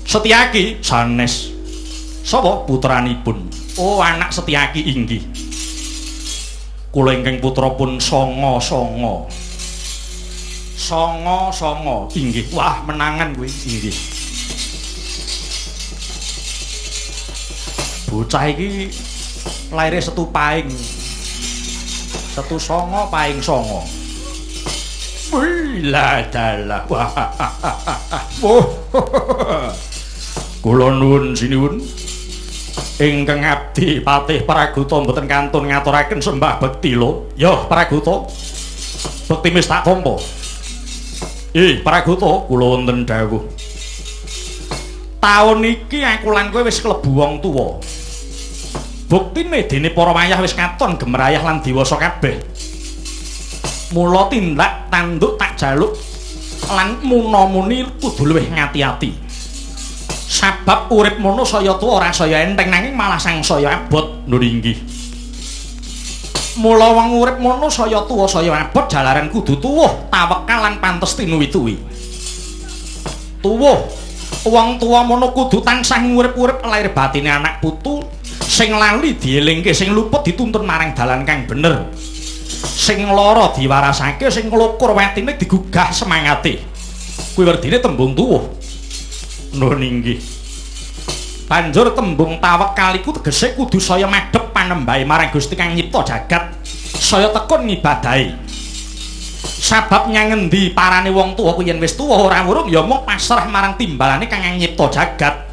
Setyaki sanes. Sapa putranipun? Oh, anak Setyaki inggih. Kula ingkang putra pun songo songo. Songo songo inggih. Wah, menangan kuwi inggih. Bocah iki laire setu paing. Setu songo paing songo. Wih, lah dalah. Wah. Kula nuwun sinuwun ingkang abdi patih Praguta mboten kantun ngaturaken sembah bekti lho. Yo Praguta. Bekti wis tak tampa. Praguta, kula wonten dawuh. Taun iki aku lan kowe wis klebu wong tuwa. Buktine dene para wayah wis katon gemrayah lan dewasa kabeh. Mula tindak tanduk tak jaluk lan muna-muni kudu luwih ngati-ati. Sabab urip mono saya tuwa ora saya enteng nanging malah sangsaya abot. Lho inggih. Mula wong urip mono saya tuwa saya abot jalaran kudu tuwuh tawekal lan pantes tinuwi-tuwi. Tuwuh wong tuwa mono kudu tansah ngurip-urip lahir batine anak putu sing lali dielingke, sing luput dituntun marang dalan kang bener. Sing lara diwarasake, sing nglukur wetine digugah semangate. Kuwi werdine tembung tuwuh. Nuwun inggih. Banjur tembung tawekal iku tegese kudu saya madhep panembahe marang Gusti kang nyipta jagat, saya tekun ngibadahi. Sabab nyang ngendi parane wong tuwa kuwi yen wis tuwa ora wurung ya mung pasrah marang timbalane kang nyipta jagat.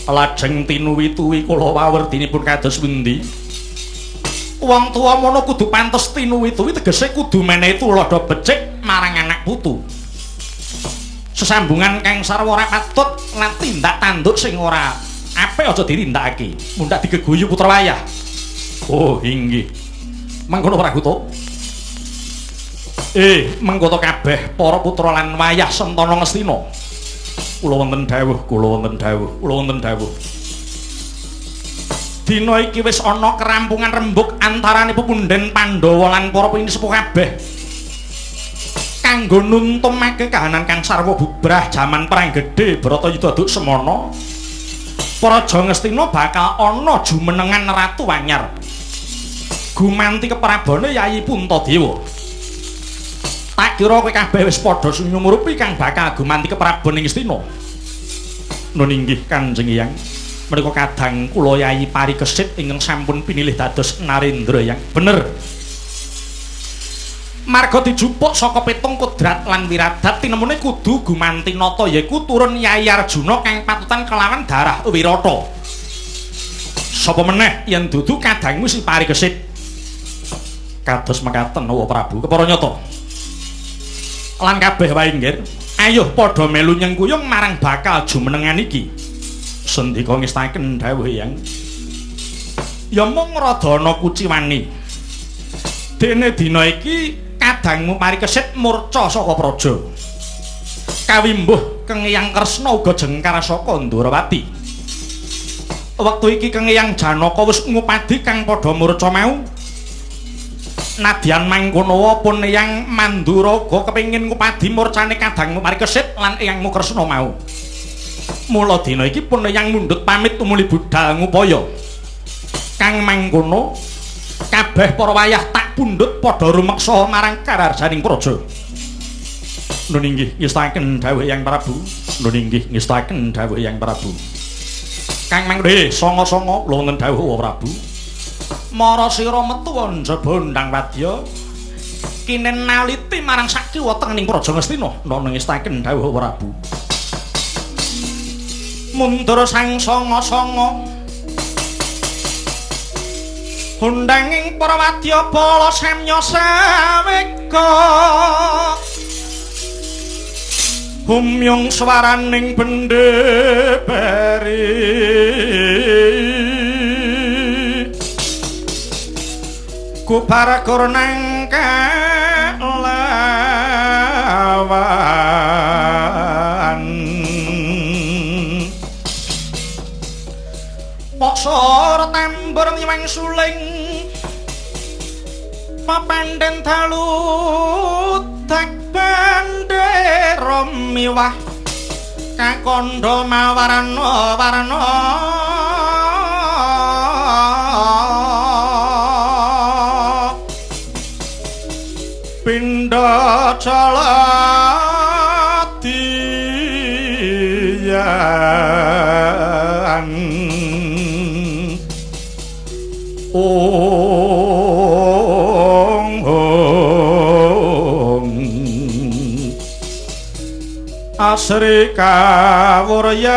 Lajeng tinuwi-tuwi kula wawerdinipun kados pundi? Wong tuwa mono kudu pantes tinuwi-tuwi tegese kudu menehi tuladha becik marang anak putu. Sesambungan kang sarwa ora patut lan tindak tanduk sing ora apik aja ditindakake. Mundhak digeguyu putra wayah. Oh, inggih. Mangkono Praguta. Mangkono kabeh para putra lan wayah sentana Ngastina. Kula wonten dawuh, kula wonten dawuh, kula wonten dawuh. Dina iki wis ana kerampungan rembug antarane pepundhen Pandhawa lan para pinisepuh kabeh. Kanggo nuntumake kahanan kang sarwa bubrah jaman perang gedhe Bharatayuda duk semana, Praja Ngastina bakal ana jumenengan ratu anyar. Gumanti keprabone Yayi Puntadewa. Tak kira kowe kabeh wis padha nyumurupi kang bakal gumanti keprabon ing Ngastina. Nun inggih Kanjeng Hyang. Menika kadang kula Yayi Parikesit ingkang sampun pinilih dados Narendra Hyang. Bener. Marga dijupuk saka petung kodrat lan wiradat tinemune kudu gumanti nata yaiku turun Yai Arjuna kang patutan kelawan darah Wirata. Sapa meneh yen dudu kadangmu si Parikesit. Kados mekaten Wa Prabu kepara nyata. Lan kabeh wae nggir, ayuh padha melu nyengkuyung marang bakal jumenengan iki. Sendika ngestaken dawuh Hyang. Ya mung rada ana kuciwani. Dene dina iki kadangmu Parikesit murca saka praja. Kawimbuh Kang Hyang Kresna uga jengkar saka Ndorowati. Wektu iki Kang Hyang Janaka wis ngupadi kang padha murca mau. Nadyan mangkono pun Hyang Mandura uga kepengin ngupadi murcane kadangmu Parikesit lan Hyangmu Kresna mau. Mula dina iki pun Hyang mundhut pamit tumuli budal ngupaya. Kang mangkono kabeh para wayah tak pundhut padha rumeksa marang kararjaning praja. Nun inggih ngestaken dawuh Hyang Prabu. Nun inggih ngestaken dawuh Hyang Prabu. Kang mangkono sanga-sanga kula wonten dawuh Wa Prabu. Mara sira metu njaba ndang wadya kinen naliti marang sakiwa tengening praja Ngastina. Nun ngestaken dawuh Wa Prabu. Mundur sang sanga-sanga hundanging para wadya bala samya saweka humyung swaraning bendhe peri kuparakur nang kalawan Paksara tambur nyiwang suling papandhen dalu tak bandera miwah kakandha mawarna warna pindha jaladiyan ong ong asri kawuryan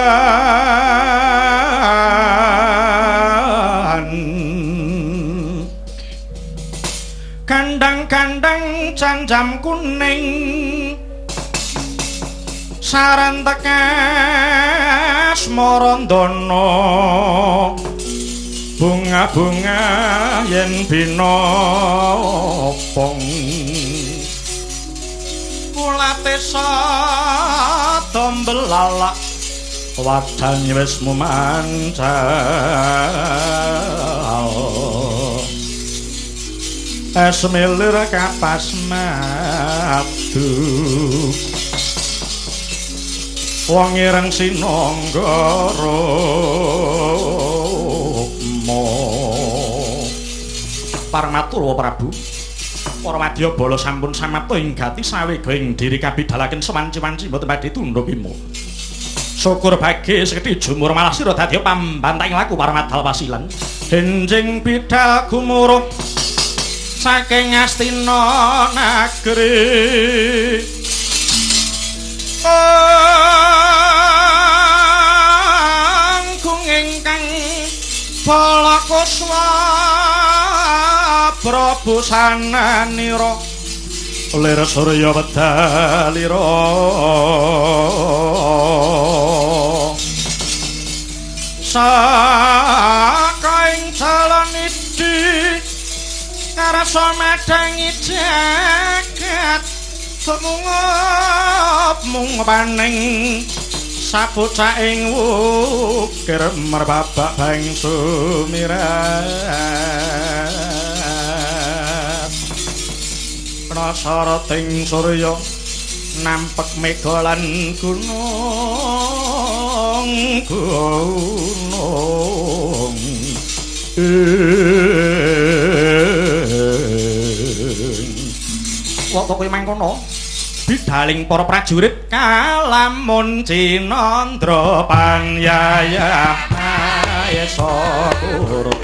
kandang-kandang canjam kuning saran tekas marandana bunga-bunga yen binopong kulate sadombelalak wajan wis mumancal es milir kapas madu wong ireng sinangga rukma. Parmatur Wa Prabu, para wadya bala sampun samapta ing gati sawega ing diri kabidalaken sewanci-wanci mboten badhe tundha bima. Syukur bagi sekedhi jumur malah sira dadi pambantaing laku parmadal wasilan. Enjing bidal gumuruh saking Astina nagri. Anggung ingkang bala kuswa prabu sananira lir surya wedalira sakaing jalanidi karasa madhangi jagat tumungap mung paning sabucaing wukir merbabak bang sumirat prasarating surya nampek mega lan gunung gunung wektu kuwi mangkono bidaling para prajurit kalamun cinandra panyayah maesa kuru